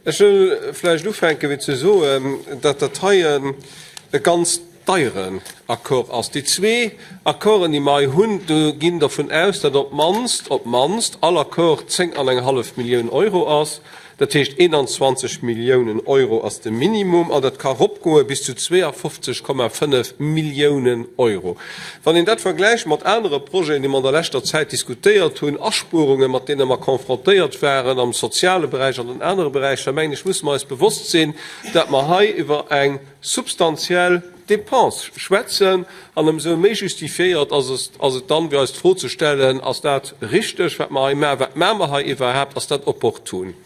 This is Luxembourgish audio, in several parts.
Ech wëll vläicht ufänke fir ze soen, datt dat heien e ganz deieren Accord ass. Déi zwee Accorden, déi mer hei hunn, do ginn dervun aus, datt op d'mannst, op d'mannst all Accord 10 an eng hallef Millioun Euro ass. Dat heescht 21 Milliounen Euro ass de Minimum an dat ka eropgoe bis zu 52,5 Milliounen Euro. Wann een dat vergläicht mat anere Projeten, déi mer an der leschter Zäit diskutéiert hunn, Aspuerungen, mat deene mer confrontéiert waren am soziale Beräich, an den anere Beräicher, mengen ech, musse mer eis bewosst sinn, dat mer hei iwwer eng substantiell Dépense schwätzen. An ëmsou méi justifiéiert ass et, ass et dann, fir eis d'Fro ze stellen, Ass dat richteg, wat mer hei maachen? Wat maache mer hei iwwerhaapt? Ass dat opportun?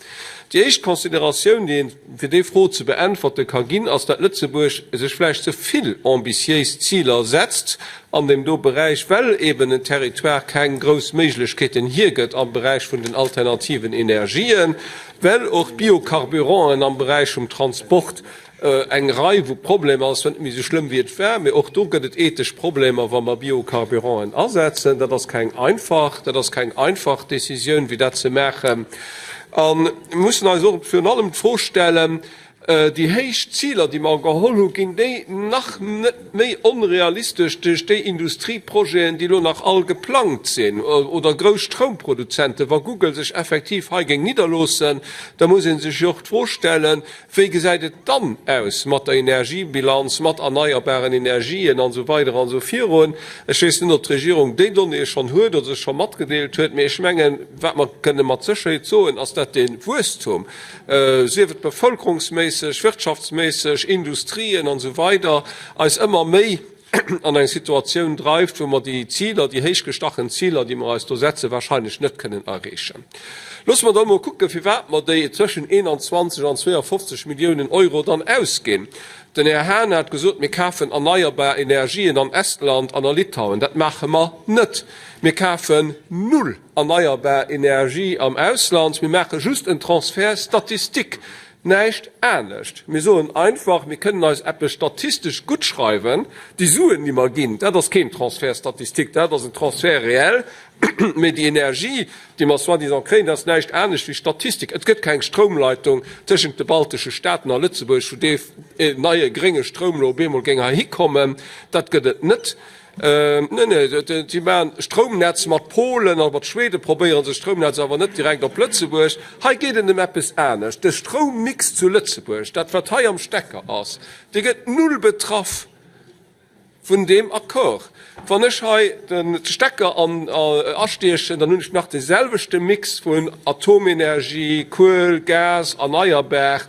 Déi éischt Consideratioun, déi een, fir déi Fro ze beäntwerte ka ginn, ass, datt Lëtzebuerg sech vläicht ze vill ambitiéis Ziler setzt an deem do Beräich, well eben den Territoire keng grouss Méiglechkeeten hiergëtt am Beräich vun den alternativen Energien, well och d'Biocarburanten am Beräich vum Transport eng Rei vu Problemer, ass zwar net méi esou schlëmm wéi et war, mee och do gëtt et ethesch Problemer, wa mer Biocarburanten asetzen. Dat ass keng einfach, dat ass keng einfach Décisioun, fir dat ze maachen. A mir mussen eis och virun allem d'Fro stellen, Déi héich Ziler, déi mer geholl hu, ginn déi nach net méi onrealistesch duerch déi Industrieprojeten, déi elo nach all geplangt sinn, oder grouss Stroumproduzenten? Wa Google sech effektiv hei géing nidderloossen, da muss ee sech jo och d'Fro stellen, Wéi gesäit et dann aus mat der Energiebilanz, mat erneierbaren Energien an esou weider an esou virun? Ech weess net, ob d'Regierung déi Donnéeë schonn huet oder se scho matgedeelt huet, mee ech mengen, wat mer kënne mat Sécherheet soen, ass, dat de Wuesstum, sief et bevölkerungsméisseg, wirtschaftsméisseg, Industrien an esou weider, eis ëmmer méi an eng Situatioun dreift, wou mer déi Ziler, déi héich gestachen Ziler, déi mer eis do setzen, wahrscheinlech net kënnen erreechen. Loosse mer da emol kucken, firwat mer déi zwëschen 21 an 52 Milliounen Euro dann ausginn. Den Här Hahn hat gesot, mir kafen erneierbar Energien an Estland an a Litauen. Dat maache mer net. Mir kafen null erneierbar Energie am Ausland. Mir maache just en Transfert statistique. Näischt anescht. Mir soen einfach, mir kënnen eis eppes statistesch guttschreiwen. Déi Suen, déi mer ginn, dat ass keen Transfert statistique, dat ass en Transfert réel. Mee déi Energie, déi mer soi-disant kréien, dat ass näischt anescht wéi Statistik. Et gëtt keng Stroumleitung tëschent de baltesche Staaten a Lëtzebuerg, wou dee neie grénge Stroum elo op eemol géing heihikommen. Dat gëtt et net. Nee, nee, si maachen Stroumnetz mat Polen a mat Schweden, probéiere se Stroumnetz, awer net direkt op Lëtzebuerg. Hei geet et ëm eppes anescht, De Stroummix zu Lëtzebuerg, dat wat hei am Stecker ass, dee gëtt null betraff vun deem Accord. Wann ech hei de Stecker astiechen, dann hunn ech nach dee selwechte Mix vun Atomenergie, Kuel, Gas, erneierbar,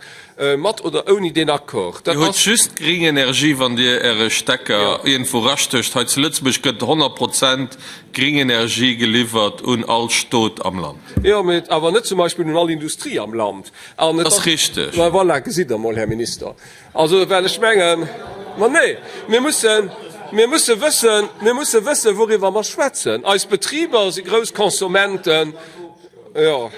Mat oder ouni deen Accord. Dir hutt just gring Energie, wann Dir Äre Stecker iergendwou rastécht. Hei zu Lëtzebuerg gëtt 100 Prozent gring Energie geliwwert un all Stot am Land. Jo, mee awer net zum Beispill un all Industrie am Land. Dat ass richteg. Ma voilà, gesitt Der emol, Här Minister. Also, well ech mengen, ma nee, mir mussen, mir musse wëssen, mir musse wëssen, wouriwwer mer schwätzen. Eis Betriber si grouss Konsumenten, jo.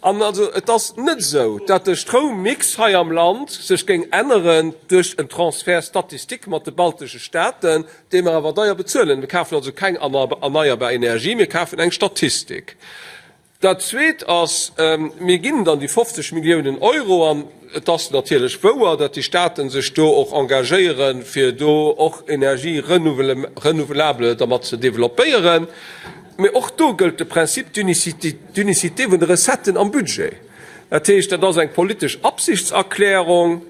An also et ass net esou, datt de Stroummix hei am Land sech géing änneren duerch en Transfert statistique mat de baltesche Staaten, dee mer awer deier bezuelen. Mir kafen also keng erneierbar Energie, mir kafen eng Statistik. Dat Zweet ass, mir ginn dann déi 50 Milliounen Euro, an et ass natierlech wouer, datt déi Staaten sech do och engagéieren, fir do och Energie renouvelable dermat ze developpéieren, Mee och do gëllt de Principe d'unicité vun de Recetten am Budget. Dat heescht, dat ass eng politesch Absichtserklärung,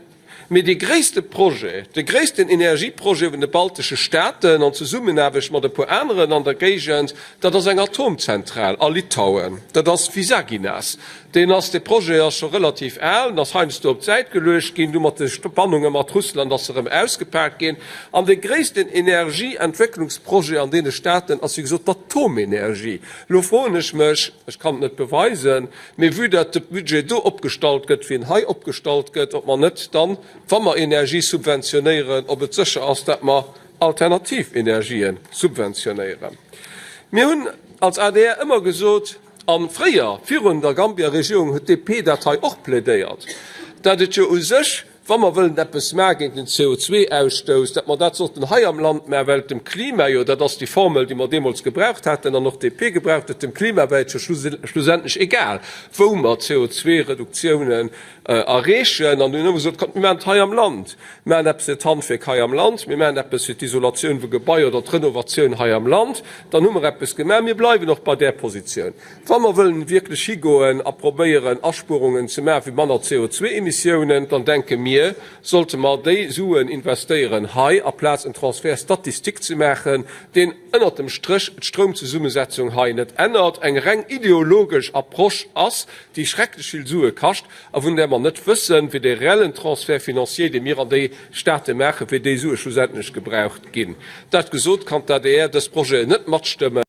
mee dee gréisste Projet, de gréissten Energieprojet vun de baltesche Staaten an Zesummenaarbecht mat e puer aneren an der Géigend, dat ass eng Atomzentral a Litauen, dat ass Visaginas. Deen ass, dee Projet ass scho relativ al, en ass heiansdo op d'Säit geluecht ginn, du mat de Spannunge mat Russland ass e rëm ausgepaakt ginn. An dee gréissten Energieentwécklungsprojet an deene Staaten ass wéi gesot d'Atomenergie. Elo froen ech mech, ech kann et net beweisen, mee vue dat de Budget do opgestallt gëtt, wéi en hei opgestallt gëtt, ob mer net dann, wa mer Energie subventionéieren, ob et sécher ass, dat mer alternativ Energië subventionéieren. Mir hunn als adr ëmmer gesot, A fréier, virun der Gambia-Regierung, huet d'DP dat hei och plädéiert, dat et jo u sech. Wa mer wëllen eppes maache géint den CO2-Ausstouss, datt mer dat sollten hei am Land maachen, well et dem Klima jo, dat ass déi Formel, déi mer deemools gebraucht haten an och d'DP gebraucht huet, dem Klima wär et jo schlussendlech egal, wou mer CO2-Reduktiounen erreechen. An dunn hu mer gesot, Kommt, mir maachen et hei am Land, mir maachen eppes fir d'Handwierk hei am Land, mir maachen eppes fir d'Isolatioun vu Gebaier oder d'Renovatioun hei am Land, dann hu mer eppes gemaach. Mir bleiwen och bei där Positioun. Wa mer wëllen wierklech higoen a probéieren, Aspuerungen ze maachen fir manner CO2-Emissiounen, dann denke mir, sollte mer déi Suen investéieren hei, aplaz en Transfert statistique ze maachen, deen ënnert dem Stréch d'Stroumzesummesetzung hei net ännert, eng reng ideologesch Approche ass, déi schrecklech vill Sue kascht a vun där mer net wëssen, wéi dee reellen Transfert financier, dee mir an déi State maachen, wéi déi Sue schlussendlech gebraucht ginn. Dat gesot, kann d'ADR dës Projeten net matstëmmen.